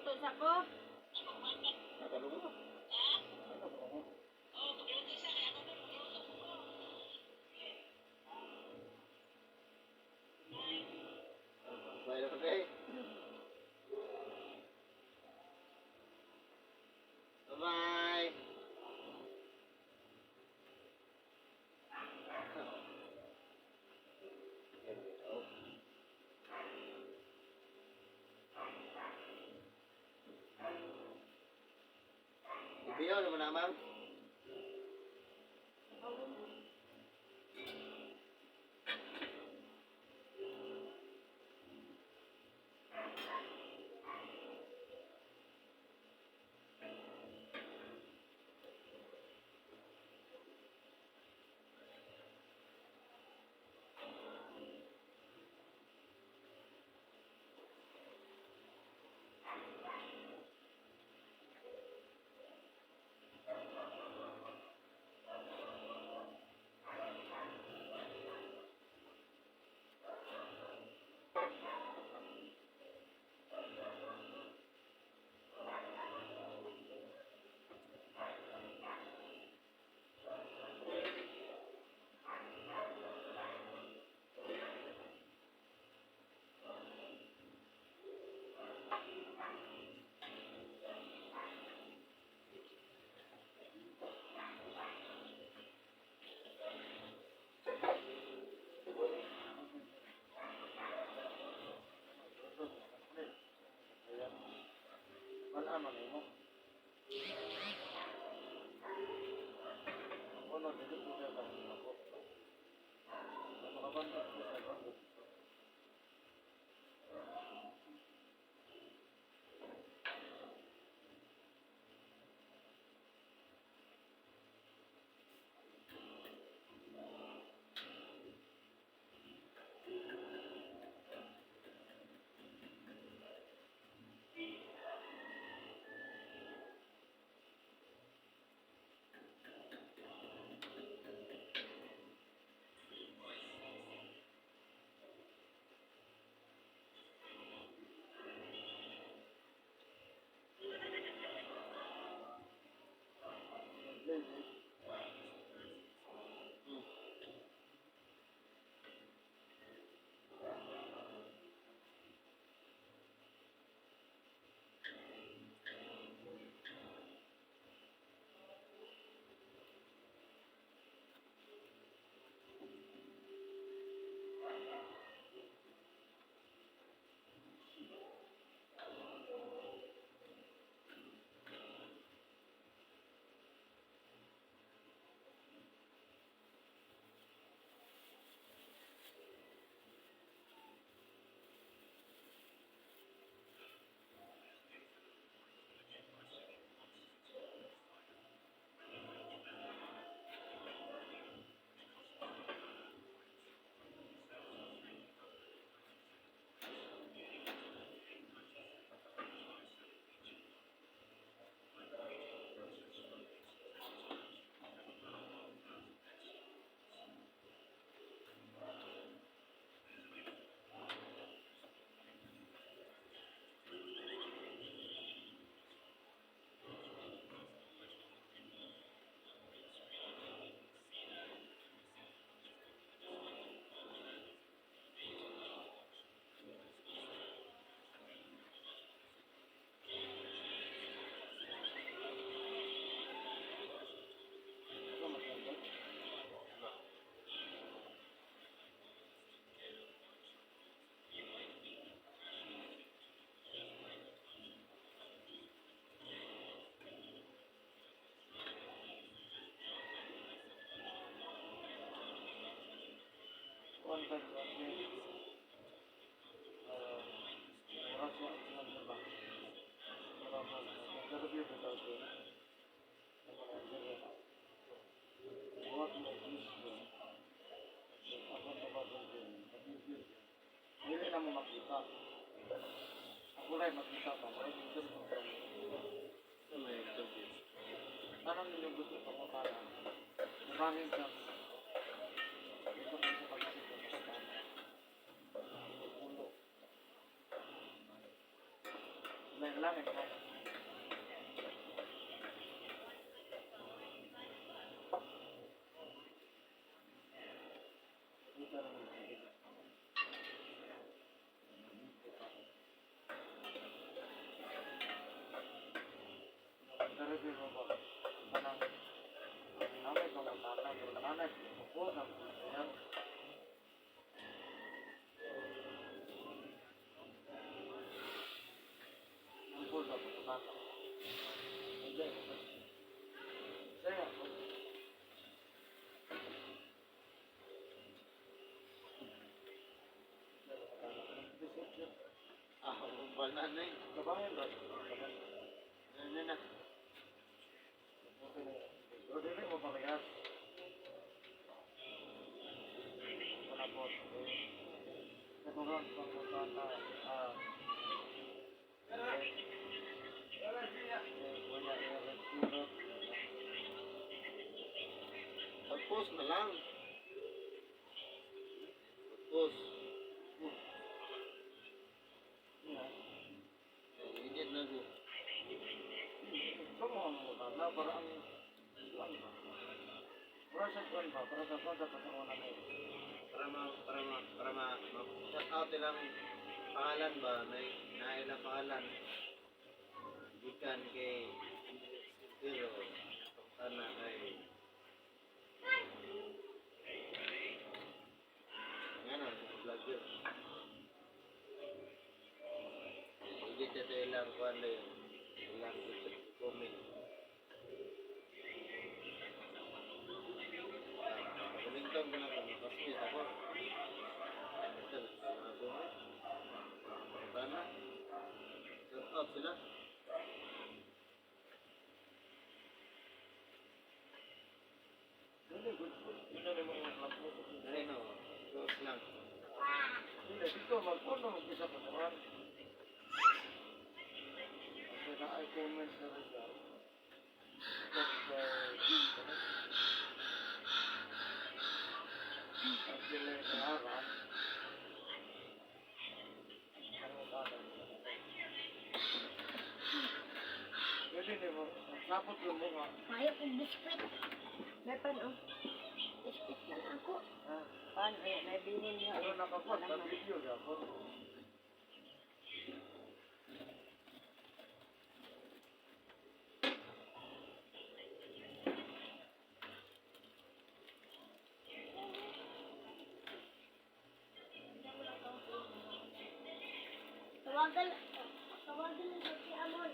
Magluto sa ko. Nakalungo. Bye, okay. Bye-bye. Ibiyo naman na, ma'am. Wala man mo. Ono dito po sa ako. Makabantay po sa ako. One five one. Murag ba? Dili na mo makita. Ako lang makita pa. Wala interview pa. Sa may interview. Anong ninyong gusto pa mo para maraming ka ito kung sa pag-isip ko sa tama. Pulo. Wala Naglain mo. Dito na lang. Pero di mo ba? Kanang nanay ko nanay ko nanay ko ko na yan. Ang po sa pagkakata. Hindi. Saya. Ah, banana eh. Kabayan ba? Ano na? Pero dili mo parehas. Wala po. Nagkaroon pangutana. Ah. Wala retiro. Tapos na lang. Tapos. Yeah. Eh, init na ko. Kamu ang mutana para ang kuan ba? Para sa kuan ba? Para sa kuan sa pagkakuan na yun. Para ma shout out ilang pangalan ba? Na, na ilang pangalan. Gikan kay pero sana kay nga na, mga vlogger. Hindi ito ilang kuan na yun. Ilang comment. Kumintong ko na kung makasmit ako. Ito na, mga comment. Sana. Shout out sila. Dili, good food. Yun na rin mga vlog mo. Ay no, close lang. Dili, dito magpuno mag-isa pa kuan. Kasi na ay comment na rin siya. Ang sila yung kahara. Pwede ni mo, sapot yung mga. Kaya kong biskwit. May pan, oh. Biskwit lang ako. Ah, Pan, eh, may binin niya. pero nakapot, sa video gapon. Tawagan, tawagan na si Amon.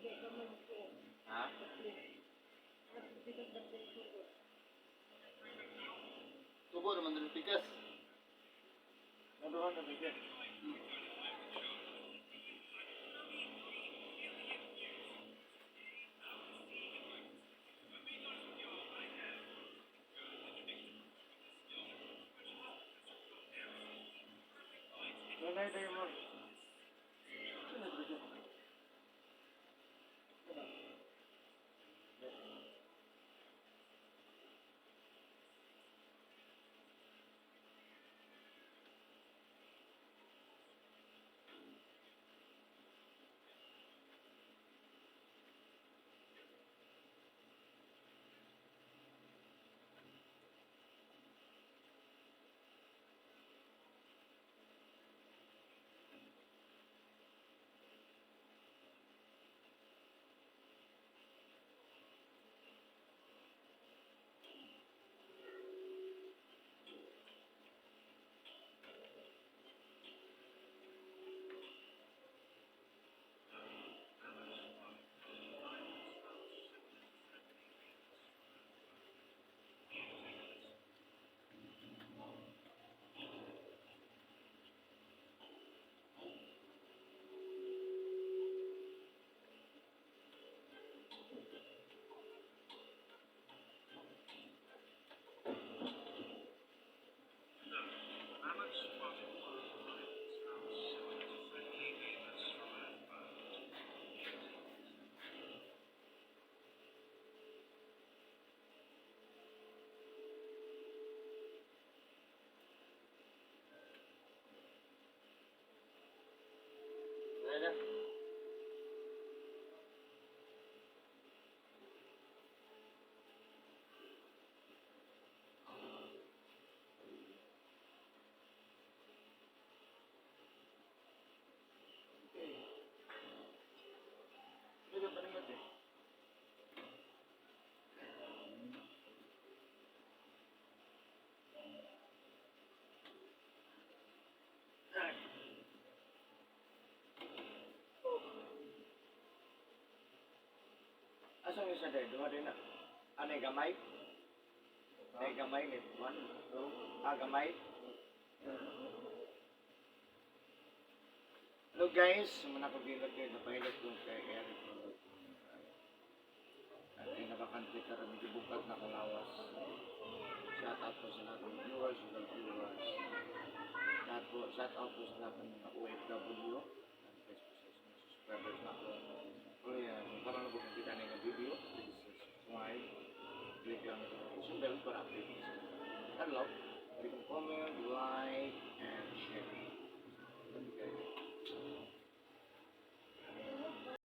Ha? Tubo naman rin pikas. Naduhan na bigyan. Wala tayo mo. Wala na. Pwede pa rin eh. Asa nga sa dahil? Duha din na. Ano yung gamay? Ay gamay ni one, two, gamay. Hello guys, muna ko bilog kayo, napahilot ko kay Eric. At ay nabakante ka rin, medyo bukat na kalawas. Shout out po sa lahat ng viewers, mga viewers. Shout out po sa lahat ng mga OFW.